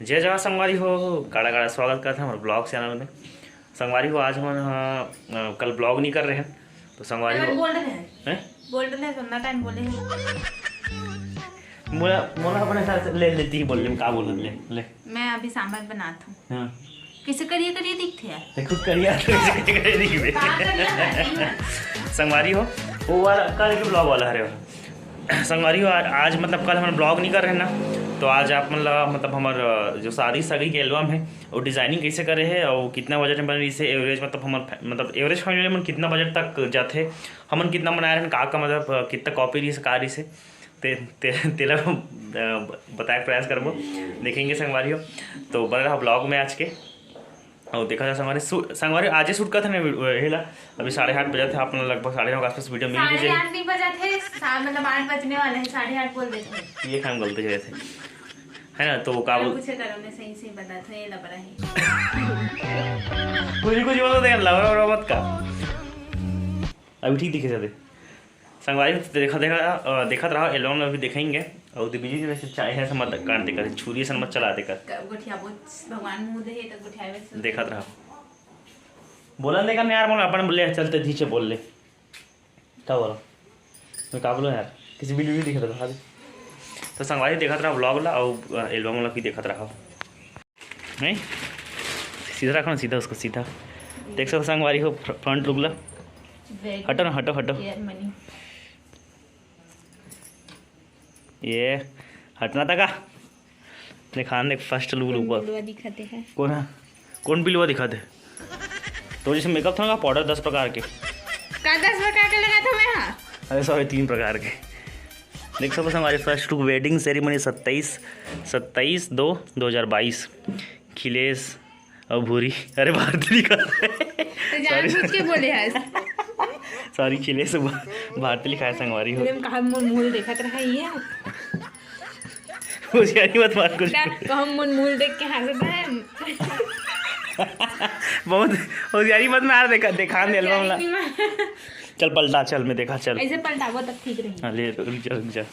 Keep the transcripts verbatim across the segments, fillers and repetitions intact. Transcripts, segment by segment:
जय जवान संगवारी हो, गाड़ा गाड़ा स्वागत करत हन हमर vlog channel में। संगवारी हो, आज हमन ह, अ, कल vlog नहीं कर रहे हैं, तो संगवारी हो, बोल रहे हैं। हैं? बोल रहे हैं, सुनना टाइम बोले हैं। मोला, मोला अपने साथ ले लेती ही बोल ले, का बोल ले, ले। मैं अभी सांभर बनात हूँ। हाँ। कैसे करिए करिए दिखते हैं। ते खुद करिया, तो कैसे करिया दिखबे? का करिया है, नहीं है। संगवारी हो, वो वाला कल के vlog वाला हरे। संगवारी हो, आज, आज मतलब कल हमन vlog नहीं कर रहे ना, तो आज आप मन ला मतलब हमर, अ, जो शादी सगाई के album है, वो designing कैसे करे है और कितना budget में बने रहिसे, average मतलब हमर फै-, मतलब average family में कितना budget तक जाथे, हमन कितना बनाए रहन, का का मतलब, अ, कितना copy रहिसे, का रहिसे, ते, ते, तेला, अ, बताए के प्रयास करबो, देखेंगे संगवारी हो। तो बने रहा vlog में आज के। और देखा जा संगवारी, शू-, संगवारी आजे shoot करत हन ये ला। अभी साढ़े आठ बजत हे, आप मन लगभग साढ़े नौ के आसपास video मिल भी साढ़े जाही। आठ नहीं बजत हे, सा-, मतलब आठ बजने वाला है, साढ़े आठ बोल देते हैं। ये काम गलती हो जाथे, है ना? तो का बोल कुछ करो, मैं सही सही बताता हूँ, ये लबरा है। कुछ कुछ बोल दे, लबरा वबरा मत का। अभी ठीक दिखे जाते। संगवारी हो, देखा, देखा, अ, देखत रहा, album में अभी देखेंगे। और दिव्य जी वैसे चाहे है समझ काट देकर, छुरी से मत चला देकर। क-, गोठियाबो, भगवान मुंह दे, तो गोठियाबे से। देखत रहा। बोलन देखा नहीं यार, मन अपन बोले, चलते धीचे बोल ले। का बोला? मैं का बोला यार? किसी video नहीं दिखा था, दिखा दे। तो संगवारी देखत रहा vlog ला, और, अ, album ला भी देखत रहा। नहीं? सीधा रखो ना, सीधा उसको, सीधा। देख सकते संगवारी हो, फ्र-, front look ला। Very हटो ना, हटो, हटो। Care money। ये हटना था का? दिखान देख, first look ऊपर। बिलवा दिखाते हैं। कौन है? कौन बिलवा दिखाते? तो जैसे makeup था ना, powder दस प्रकार के। का दस प्रकार के लगा था मैं, हाँ? अरे sorry, तीन प्रकार के। देख सकते हो हमारे first look, wedding ceremony सत्ताईस, सत्ताईस दो दो हज़ार बाईस। खिलेश और भूरी, अरे भारती लिखा है। तो जानबूझ के बोले हस। Sorry, खिलेश और भा-, भारती लिखा है संगवारी हो। मैंने कहा, "मुंह, मुंह देखत रहा ये।" होशियारी मत मार कुछ। क्या कहूँ, मुंह, मुंह देख के हंसता है। बहुत होशियारी मत मार, देखा, देखा दे album ला। होशियारी नहीं मार। चल पलटा, चल मैं देखा, चल। ऐसे पलटाबो तब ठीक रही। हाँ, ले, रुक जा, रुक जा।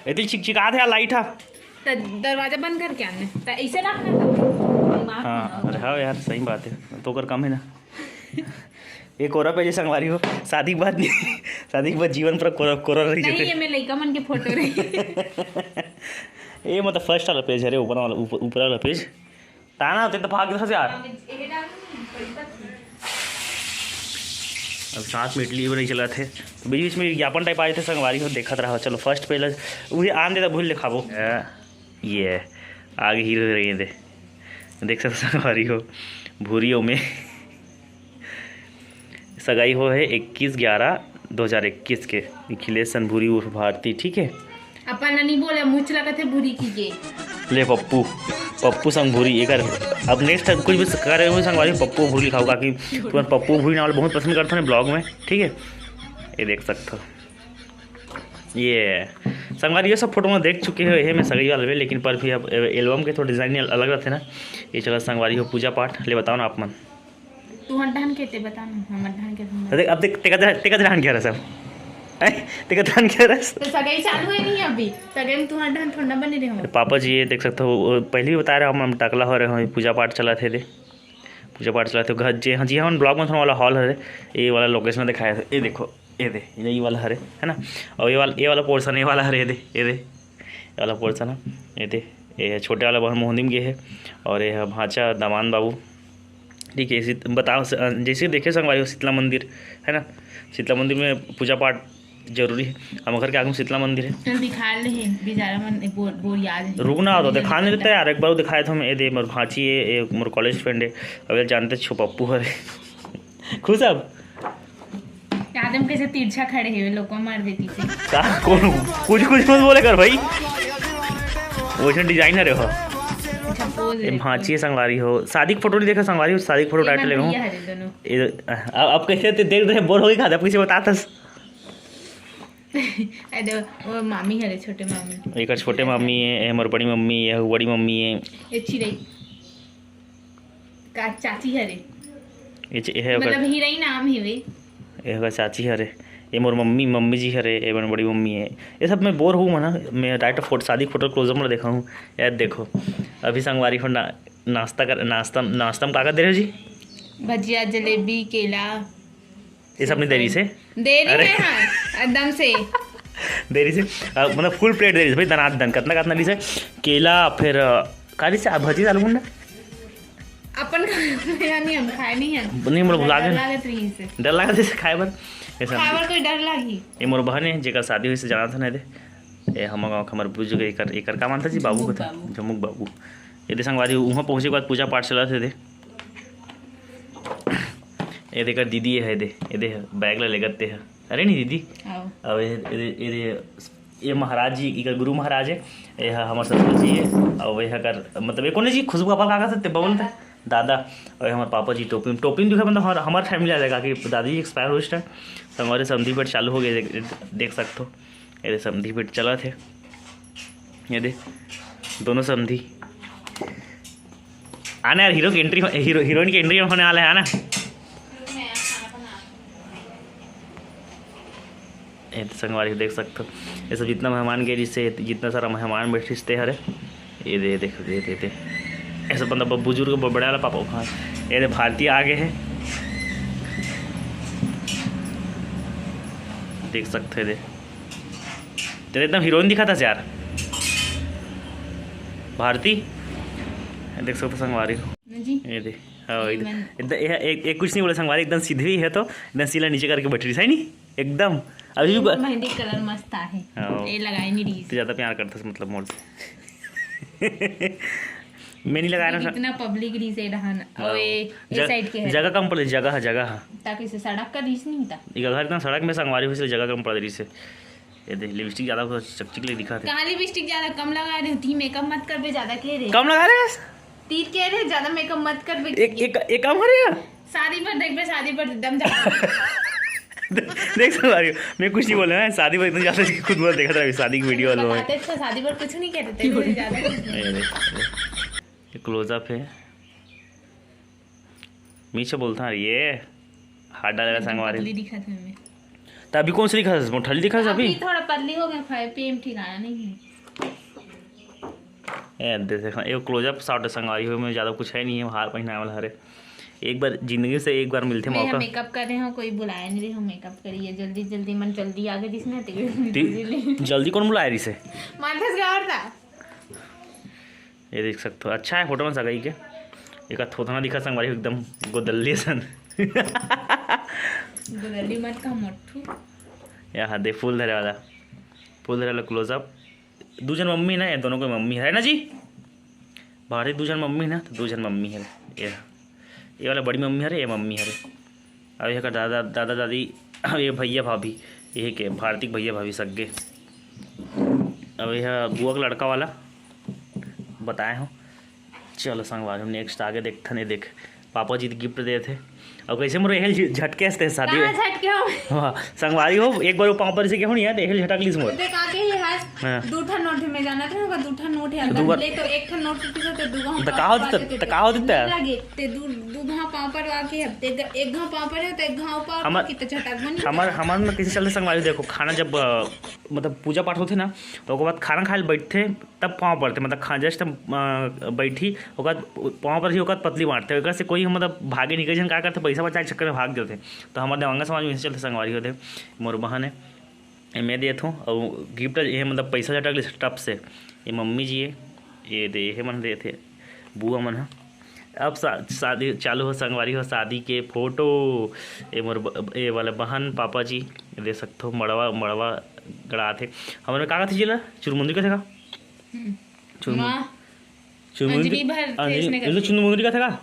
इतनी चिकचिकात है light हा। त दरवाजा बंद करके आने। त ऐसे रख ना। दिमाग हाँ, में। अरे हाँ यार, सही बात है, तो कर कम है ना। ये कोरा page संगवारी हो, शादी के बाद नहीं, शादी के बाद जीवन पर कोरा, कोरा रही नहीं, जाते। ये मैं लइका मन के photo रही। ये मतलब first वाला page है रे, ऊपर वाला, ऊपर, ऊपर वाला page। ताना होते तो भाग दे यार। अब साथ में इडली बड़ी चला थे, तो बीच बीच में विज्ञापन type आए थे संगवारी हो, देखत रहा। चलो first page, उहे आन देता भूल दिखाबो। ये आगे हीरो हीरोइन दे, देख सकते संगवारी हो, भूरियों में सगाई हो है इक्कीस ग्यारह दो हज़ार इक्कीस के, अखिलेश संभूरी उर्फ भारती, ठीक है। अपन ला नहीं बोले, मुँह चला कथे भूरी की के। ले पप्पू, पप्पू संग भूरी, एकर अब next time कुछ भी करे हुए संगवारी पप्पू भूरी लिखाओ, काकि तुरंत पप्पू भूरी नाम बहुत पसंद करते हैं vlog में, ठीक है। ये देख सकते हो, ये संगवारी, ये सब photo में देख चुके हो, ये मैं सगाई वाले में, लेकिन पर भी अब album के थोड़ा design अलग रहते ना। ये चला संगवारी हो पूजा पाठ, ले बताओ ना आप मन। तू हर धान के ते बता ना, हमर धान के हम अरे, अब देख, तेका, तेका धान क्या रहा सब? हैं? तेका धान क्या रहा? तो सगाई चालू है नहीं अभी, सगाई में तू हर धान थोड़ा बने रहे हो। पापा जी, ये देख सकते हो, वो पहले भी बता रहे हो, हम, हम टकला हो रहे हो, पूजा पाठ चला थे दे, पूजा पाठ चला थे घर जे, हाँ जी, हाँ, vlog में थोड़ा वाला hall है, ये वाला location दिखाया था, ये देखो, ये दे, यही वाला हरे, है ना? और ये वाला, ये वाला portion, ये वाला हरे, ये दे, ये दे, ये वाला portion है, ये दे, ये छोटे वाला बहन मोहनी में गए है, और ये है भांचा दामान बाबू, ठीक है। इसी बताओ स-, जैसे देखे संगवारी हो शीतला मंदिर, है ना? शीतला मंदिर में पूजा पाठ जरूरी है। हम घर के आगे में शीतला मंदिर है। चल दिखा ले है, बेचारा मन बोर, बोर याद है। रुक ना, तो दिखा नहीं देता यार, एक बार दिखाए थे हम, ये दे मोर भांची है, ये मोर college friend है, अब ये जानते छो पप्पू हरे। खुश अब? आदम कैसे तिरछा खड़े है, लोग को मार देती थी। का? कौन? कुछ, कुछ मत बोले कर भाई। वैसे designer है हो। अच्छा, pose ये है। भांची है संगवारी हो। शादी के photo नहीं देखा संगवारी हो, शादी के photo ये title हमारे लेगा हूँ। भैया हरे दोनों। ये, अब, अब कैसे ते देख रहे, बोर हो गई खाते, अब कैसे बताता? अरे, वो मामी हरे, छोटे मामी। एक छोटे मामी है, ये हमारी बड़ी मम्मी है, बड़ी मम्मी है। ये चिड़ई। का चाची हरे। ये च-, ये मतलब ओकर हीरोइन नाम ही वे। ये ओकर चाची हरे। ये मोर मम्मी, मम्मी जी हरे, ये मोर बड़ी मम्मी है। ये सब मैं बोर हूँ मना, मैं direct photo, शादी के photo close-up में देखा हूँ। यार देखो, अभी संगवारी हो ना, नाश्ता कर, नाश्ता, नाश्ता में का का दे रहे हो जी? भजिया, जलेबी, केला। ये सब नहीं दे रही से? दे रही अरे। है, हाँ, एकदम से। दे रही से, अ, मतलब फुल प्लेट दे रही से भाई, दनादन। कितना, कितना दी से? केला, फिर, अ, का दी से? आ, भजिया, आलू गुंडा? अपन खाए नहीं, हम खाए नहीं है। नहीं, मोर भुला डर गए। लागत रही से। डर लागत रही से खाए बर। ऐसा खाए बर कोई डर लागी। ये मोर बहन है, जेकर शादी हुई से जाना था ना दे। ये हमर गाँव के हमर बुजुर्ग, एकर, एकर का मानता जी? बाबू को जमुक था। बाबू। जमुक बाबू। ये दे संगवारी, वहाँ पहुँचे के बाद पूजा पाठ चलत हे दे। ये दे एकर दीदी है दे, ये दे बैग ला लेगत ते है। अरे नहीं दीदी। आओ। अब ये, ये, ये, ये, ये महाराज जी, इकर गुरु महाराज है। ये ह-, हमर ससुर जी है। और ये कर, मतलब ये कौन है जी? खुशबू का का सकते बबल था? दादा। और ये हमारे पापा जी टोपी, टोपी में दिखा, मतलब हमारा, हमारा फैमिली आ जाएगा कि दादी जी एक्सपायर हो इस टाइम। तो हमारे समधी बेट चालू हो गए, देख, देख सकते हो। ये दे समधी बेट चला थे। ये दे, दोनों समधी। आना यार, हीरो की एंट्री, हीरो, हीरोइन की एंट्री होने वाला है, आना। ये तो संगवारी देख सकते हो, ये सब जितना मेहमान गए, जिससे जितना सारा मेहमान बैठे रिश्ते हरे। ये दे, देख, दे, दे, दे। ऐसा बंदा ब-, बुजुर्ग ब-, बड़े वाला पापा, हाँ। ये दे, भारती आगे है, देख सकते हैं, दे। तेरे एकदम हीरोइन दिखा था यार, भारती। देख सकते हो संगवारी हो। जी। ये दे, हाँ, ये एकदम, मन- एकदम, ये एक, एक कुछ नहीं बोले संगवारी, एकदम सीधी है तो एकदम सीला नीचे करके बैठ रही है, नहीं? एकदम। अभी भी ब- मेहंदी कलर मस्त आहे। हाँ। ये लगाई नहीं रही। तो ज़्यादा प्यार करता है मतलब मोर। मैं नहीं लगाया ना। इतना पब्लिक रही से डहान। हाँ। और ये, ये जग-, साइड के है। जगह कम पड़ रही, जगह है, जगह है। ताकि इसे सड़क का रीस नहीं होता। ये घर इतना सड़क में संगवारी हुई से जगह कम पड़ रही से। ये देख, लिपस्टिक ज़्यादा चकचिक ले दिखा थे। कहाँ लिपस्टिक ज़्यादा कम लगा रही होती, मेकअप मत कर बे, ज़्यादा कह रहे। कम लगा रहे हैं? तीर कह रहे, ज़्यादा मेकअप मत कर बे। एक, एक, एक काम हो रहा है। शादी पर देख बे, शादी पर एकदम जा। देख संगवारी हो, मैं कुछ नहीं बोला है, शादी पर एकदम ज़्यादा खुद बोल देखा था अभी शादी की वीडियो वालों में। बताते अच्छा, शादी पर कुछ नहीं कहते थे, ज़्यादा कुछ नहीं। ये देख, ये क्लोजअप है। मीशा बोलता है, ये हाथ डालेगा संगवारी। पतली दिखा था मैं। तो अभी कौन सी दिखा था? मोटली दिखा था अभी? अभी थोड़ा पतली हो गई, खाए पिए में ठिकाना नहीं है। ए, दे देखा, ये क्लोजअप शॉट है संगवारी हो, में ज़्यादा कुछ है नहीं है, हार पहनाए वाला हरे। एक बार जिंदगी से एक बार मिलते मैं मौका। मेकअप कर रहे हो, कोई बुलाया नहीं रहे हो, मेकअप करिए जल्दी जल्दी, मन जल्दी आ गए जिसमें ते-, जल्दी। जल्दी कौन बुलाया रिसे? मानस गौर था। ये देख सकते हो, अच्छा है फोटो में सगाई के। एक थोथना दिखा संगवारी, एकदम गोदल्ली सन। गोदल्ली मत कहा, मोटू। यहाँ दे फूल धरे वाला, फूल धरे वाला क्लोजअप। दू जन मम्मी ना, ये दोनों को मम्मी है ना जी? भारती दू जन मम्मी ना, तो दू जन मम्मी है। ये, ये वाला बड़ी मम्मी हरे, ये मम्मी हरे। अब ये का दादा, दादा दादी, अब ये भैया भाभी, ये के भारती के भैया भाभी सग्गे। अब ये बुआ का लड़का वाला बताए हो। चलो संगवारी, हम नेक्स्ट आगे देखथन। ये देख, पापा जी गिफ्ट दे थे। अब कैसे मोर एहल झ-, झटके हंसते हैं शादी कहाँ में। झटके हो? हाँ, संगवारी हो, एक बार वो पाँव पर से गेहूँ नहीं यार, एहल झटक लीस मोर। देख, आके ही हंस। हाँ। दू ठन नोट में जाना था, दू ठन नोट है, दू बार। ले तो एक ठन नोट के पीछे तो दू घाव तो का होता, पाँव पर तो का होता है? लगे, ते दू, दू घाव पाँव पर आके है, ते ग-, एक घाव पाँव पर है, तो एक घाव ऊपर हमर, की तो झटक बनी। हमर, हमर में कैसे चलते संगवारी, देखो, खाना जब, अ, मतलब पूजा पाठ होते ना, तो ओकर बाद खाना खाए ले बैठते, तब पाँव पड़ते, मतलब खा-, just, अ, बैठी, ओकर बाद पाँव पर ही ओकर पतली बांटते, ओकर से कोई, मतलब, भागे नहीं, कई जन का करते, पैसा बचाए के चक्कर में भाग जाते। तो हमारे देवांगन समाज में ऐसे चलते संगवारी होते, मोर बहन है, ये मैं देत हूँ, और गिफ्ट ये, मतलब, पैसा झटक ले टप से, ये मम्मी जी है, ये दे, ये मन देते, बुआ मन है। अब शा-, शादी चालू हो संगवारी हो, शादी के फोटो, ये मोर ब-, ये वाला बहन, पापा जी, ये दे सकते हो, मड़वा, मड़वा गड़ात है। हमर में का कथे जिला? चुरमुंदरी कथे का? हम्म। चुरमुंदरी। माँ, चुरमुंदरी, अंजलि भर थे अंजलि, इसने ये लो कर चुरमुंदरी कथे का?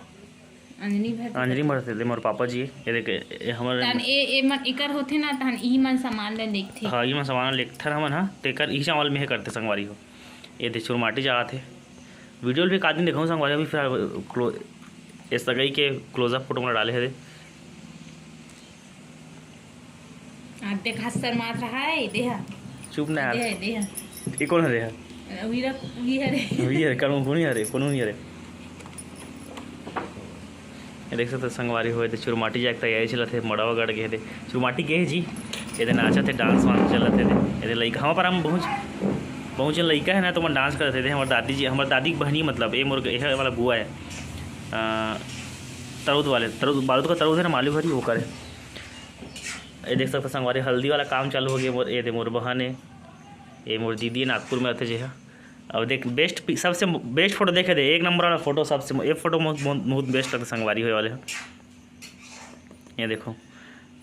अंजलि भर थे। अंजलि भर थे, मोर पापा जी, ये देख, ये हमर तहन ए, ए मन, एकर होथे ना, तहन इही मन सामान ले लेगथे। हाँ, इही मन सामान लेगथन हमन, हाँ, तेकर इही चावल में हे करथे संगवारी हो। ये दे चुरमाटी जात हे। वीडियो भी का दिन देखाऊँ संगवारी, अभी फिलहाल क्लो-, ये सगाई के क्लोजअप फोटो में डाले हे दे। आ, देखा, शर्मात रहा है, देहा। चुप ना यार। देहा, देहा। ये कौन है देहा? वही रख, वही है रे। वही है, कौन, कौन है रे? कौन है रे? ये देख सकते हो संगवारी हो, ये चुरमाटी जाए के तैयारी चलत हे, मड़वा गड़ गए थे। चुरमाटी गए जी, ये दे नाचत हे, डांस वांस चलत हे, ये दे लइका, हम पर हम पहुँच। बहुत झन लइका हे ना, तो मन डांस करत हे। हमर दादी जी, हमर दादी के बहनी, मतलब, ये मोर, ये वाला बुआ हे, अ, तरउद वाले, तरउद, बारूद का तरउद हे ना, मालू घरी, वो करे। ये देख सकते संगवारी, हल्दी वाला काम चालू हो गया। मोर, ये दे मोर बहन हे, ये मोर दीदी हे, नागपुर में रहते जे हे। अब देख, बेस्ट पि-, सबसे बेस्ट फोटो देखे दे, एक नंबर वाला फोटो, सबसे ये फोटो बहुत, बहुत, बहुत बेस्ट लगता संगवारी होए वाले हे। ये देखो,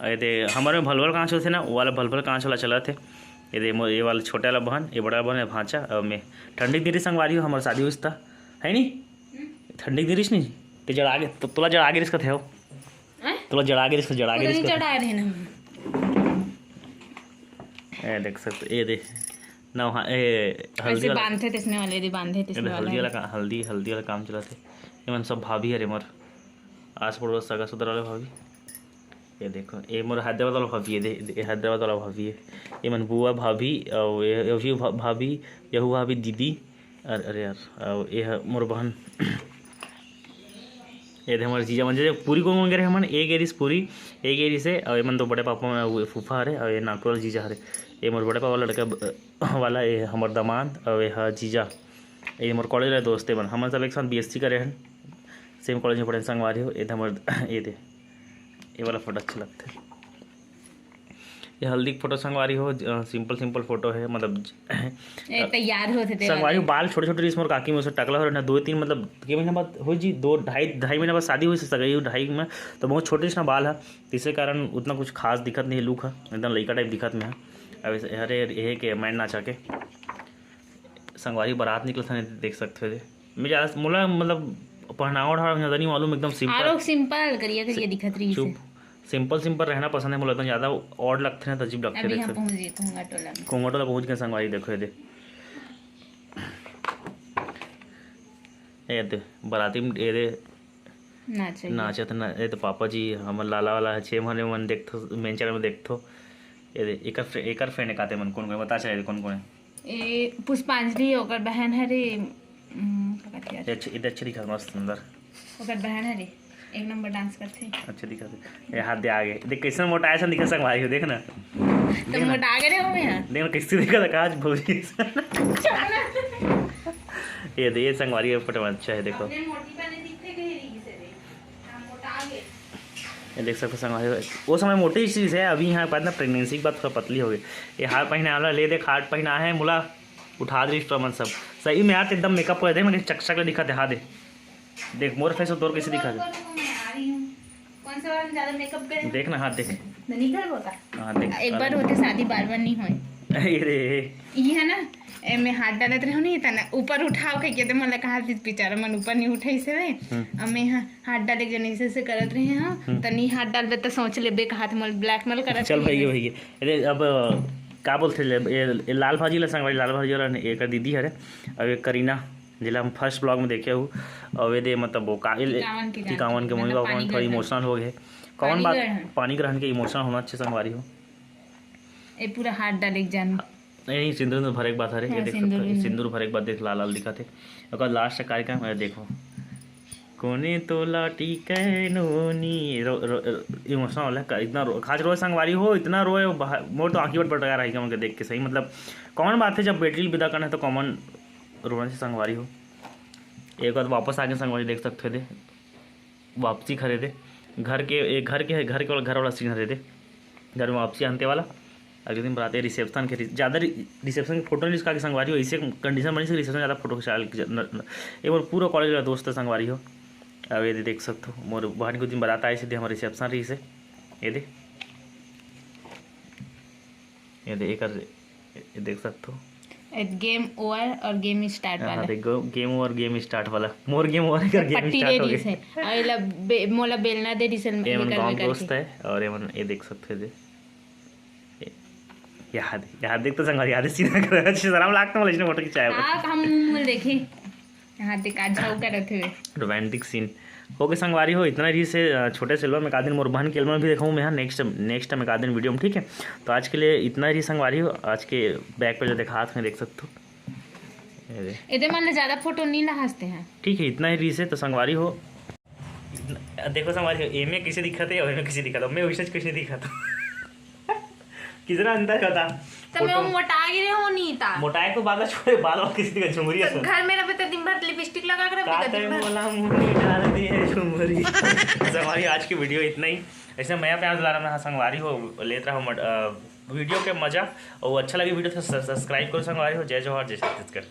ये दे हमारे में भलभल कांच होते ना, वो वाला भलभल कांच वाला चलत हे। ये दे मो-, ये वाला छोटा वाला बहन, ये बड़ा बहन हे, भांचा। और मैं ठंडी के दिन संगवारी हो, हमार शादी हुई था, है नी? ठंडी के दिन रिस नी, ते जड़ा आगे, तो तोला जड़ा आगे रिस कथे हो। हैं? तोला जड़ा आगे रिस, जड़ा आगे उतनी रिस कथे। जड़ा रहे ना। ये देख सकते, ये दे नहा, ए, हल्दी ऐसे वाला, बांधे तैसने वाले, दे बांधे ये तैसने दे वाला हल्दी है। वाला का, हल्दी, हल्दी वाला काम चलत हे। ये मन सब भाभी हरे मोर, आस पड़ोस सगा सुधर वाले भाभी। ये देखो, ये मोर हैदराबाद वाला भाभी हे, दे, दे, ये हैदराबाद वाला भाभी हे। ये मन बुआ भाभी, और ये, ये भी भा-, भाभी, यहू भाभी, दीदी, अरे, अरे यार, और ये हे मोर बहन। ये दे हमर जीजा मन, जे पूरी कोन कोन गे रहे हमन, ए गे रिस पूरी, ए गे रिस हे, और ये मन तो बड़े पापा मन, वो फूफा हरे, और ये नागपुर वाला जीजा हरे। ये मोर बड़े पापा लड़का ब-, वाला, ये हमर दामाद, और ये हा जीजा, ये मोर कॉलेज वाले दोस्त हे मन। हमन सब एक साथ बीएससी करे हन, सेम कॉलेज में पढ़े हन संगवारी हो। ये दे हमर, ये दे, ये वाला फोटो अच्छा लगता है। ये हल्दी के फोटो संगवारी हो, ज-, अ, सिंपल, सिंपल फोटो हे, मतलब, ज-, ए, तैयार होत हे तेला संगवारी हो, देख। बाल छोटे, छोटे रिस मोर काकी में से टकला हो रहे ना, दो तीन, मतलब, के महीना बाद हो जी, दो, ढाई, ढाई महीना बाद शादी हुई से सगाई, ढाई में तो बहुत छोटे रिस ना बाल हे, इसे कारण उतना कुछ खास दिखत नहीं, लुक हे एकदम लइका टाइप दिखत में हे। अब इसे, अरे, ये के मैन नाचा के संगवारी बारात निकलत हे, देख सकते हो। मैं ज़्यादा, मोला, मतलब, पहनावा ओढ़ावा ज़्यादा नहीं मालूम, एकदम सिंपल। आरो सिंपल करिया करिया दिखत रही चुप, से। सिंपल, सिंपल रहना पसंद है मोला, एकदम ज़्यादा ऑड लगथे ना, तो अजीब लगथे, अभी देख हम सकते। पहुंच गए कोंगा टोला में। कोंगा टोला पहुंच गए संगवारी, देखो ये दे। ये दे, बाराती में ये दे, नाचे। नाचत ना, ये तो पापा जी, हमर लाला वाला हे, छे महीने मन देखथो, मेंचर में देखथो। ये दे, एकर फ्रे-, एकर फ्रेंड काते मन, कौन कौन बता चाहे, कौन कौन है? ए, पुष्पांजलि, ओकर बहन हरे, उम, का कहत हे? ये अच्छे, ये अच्छे दिखत, मस्त सुंदर। ओकर बहन हरे, एक नंबर डांस करथे। अच्छे दिखत हे। ये हाथ दे आगे। देख, कैसे मोटा ऐसा दिखत संगवारी हो, देख ना। तो देख ना। मोटा आगे रे हो मैं। देख ना, कैसे दिखत हे, आज भौजी। ये दे, ये संगवारी का फोटो अच्छा है, देखो। अपने मोटी बने दिखते कहीं रही से रे। हम मोटा आगे। ये देख सकते संगवारी हो, वो समय मोटी चीज़ है, अभी यहाँ पर ना प्रेगनेंसी के बाद थोड़ा पतली हो गई। ये हार पहना वाला, ले देख, हार पहना है, मुला उठा दे, इंस्ट्रूमेंट सब। सही में यार, एकदम मेकअप कर दे, मैं चकचक ले दिखा दे, हाँ दे। देख, मोर फेस और तोर कैसे दिखा दे। कौन से वाला में ज्यादा मेकअप करे? देख ना, हाथ देख। नहीं कर होता। हाँ, देख। एक बार होते शादी, बार बार नहीं होए। अरे रे। ये है ना, ए, मैं हाथ डालत रहे हो नहीं, तना ऊपर उठाओ कह के, तो मतलब कहा, बेचारा मन ऊपर नहीं उठाई से रे। हम्म। अब मैं यहाँ हाथ डाले के जने से, से करत रहे हो, हम्म। तनी हाथ डालबे तो सोच लेबे, कहा तो मोल ब्लैकमेल करत चल रहे भैया, हो। भैया। अरे अब, अ, का बोलते ले, ये, ये लाल भाजी ला संगवारी, लाल भाजी वाला ने, एक दीदी हरे, अब एक करीना, जेला हम फर्स्ट ब्लॉग में देखे हूँ, और ये दे, मतलब, वो का, ये, टिकावन के जान, टिकावन के मम्मी मतलब, पापा मन थोड़ा इमोशनल हो गए। कौन पानी बात, ग्रहण। पानी ग्रहण के इमोशनल होना अच्छे संगवारी हो। ए पूरा हाथ डाले के जान। नहीं, सिंदूर में भरे के बात हरे, हाँ, ये देख सकते हो, सिंदूर। सिंदूर भरे के बाद देख, लाल लाल दिखत हे। ओकर लास्ट कार्यक्रम है, देखो, कोने तोला टीके नोनी, रो, रो, रो, इमोशनल होला का, इतना रो, खास रोए संगवारी हो, इतना रोए, बाहर, मोर तो आंखी बट बटका रही हमन के देख के, सही मतलब, कॉमन बात है, जब बेटी ल विदा करना है तो कॉमन रोना से संगवारी हो। एक बार वापस आगे संगवारी, देख सकते हो दे, वापसी खरे दे, घर के, ए, घर के, घर के वाला, घर वाला सीन हरे दे, घर में वापसी आनते वाला। अगले दिन बरात, रिसेप्शन के रि-, ज़्यादा रि-, रिसेप्शन के फोटो नहीं, इसका आगे संगवारी हो, ऐसे कंडीशन बनी से रिसेप्शन ज़्यादा फोटो खिंचा ल-, न-, न-, ये मोर पूरा कॉलेज वाला दोस्त है संगवारी हो। अब ये दे देख सकते हो, मोर बहन के दिन बरात आए, सीधे हमारे रिसेप्शन रही से, ये दे, ये दे, एकर, ये देख सकते हो। ए, गेम ओवर और गेम स्टार्ट हाँ, वाला। देखो, गेम ओवर, गेम स्टार्ट वाला। मोर गेम ओवर, एकर गेम पट्टी स्टार्ट हो रेडी गई। से। और एला बे-, मोला बेलना दे रिसल ये मन निकल गाँव निकल दोस्त के। है, और ये मन, ये देख सकते हो, दे। ये, यहाँ दे, यहाँ देख तो संगवारी, यहाँ दे सीधा कर, अच्छे शर्म लागता मोला इसने फोटो खिंचाया हुआ। हाँ, हम मुंह मुंह देखी। यहाँ देख, आज झाऊ करत हुए। Romantic scene. ओके संगवारी हो, इतना ही से, अ, छोटे से एल्बम, एक आध दिन मोर बहन के एल्बम भी देखूँ मैं, हाँ, नेक्स्ट, नेक्स्ट टाइम एक आध दिन वीडियो में, ठीक है। तो आज के लिए इतना ही संगवारी हो, आज के बैग पे जो देखा हाथ में देख सकते हो। ये दे। एदे मन ले ज्यादा फोटो नहीं ला हंसते हैं। ठीक है, इतना ही रीस है तो संगवारी हो। इतना, देखो संगवारी हो, एमे कैसे दिखत है और एमे कैसे दिखत है, मैं वैसे कुछ नहीं दिखत। कितना अंतर होता। तो मैं वो मोटा गिरे हो नहीं था। मोटाई को बात छोड़े, बाल और किसी का झुमरी है। घर में रहे तो दिन भर लिपस्टिक लगा कर का रखते तय दिन भर। मोला मुंह डाल दी है झुमरी। संगवारी, आज की वीडियो इतना ही। ऐसे मया प्यार दुलार में, हाँ संगवारी हो, लेत रहा वीडियो के मजा। और अच्छा लगी वीडियो तो सब्सक्राइब करो संगवारी हो। जय जोहार, जय छत्तीसगढ़।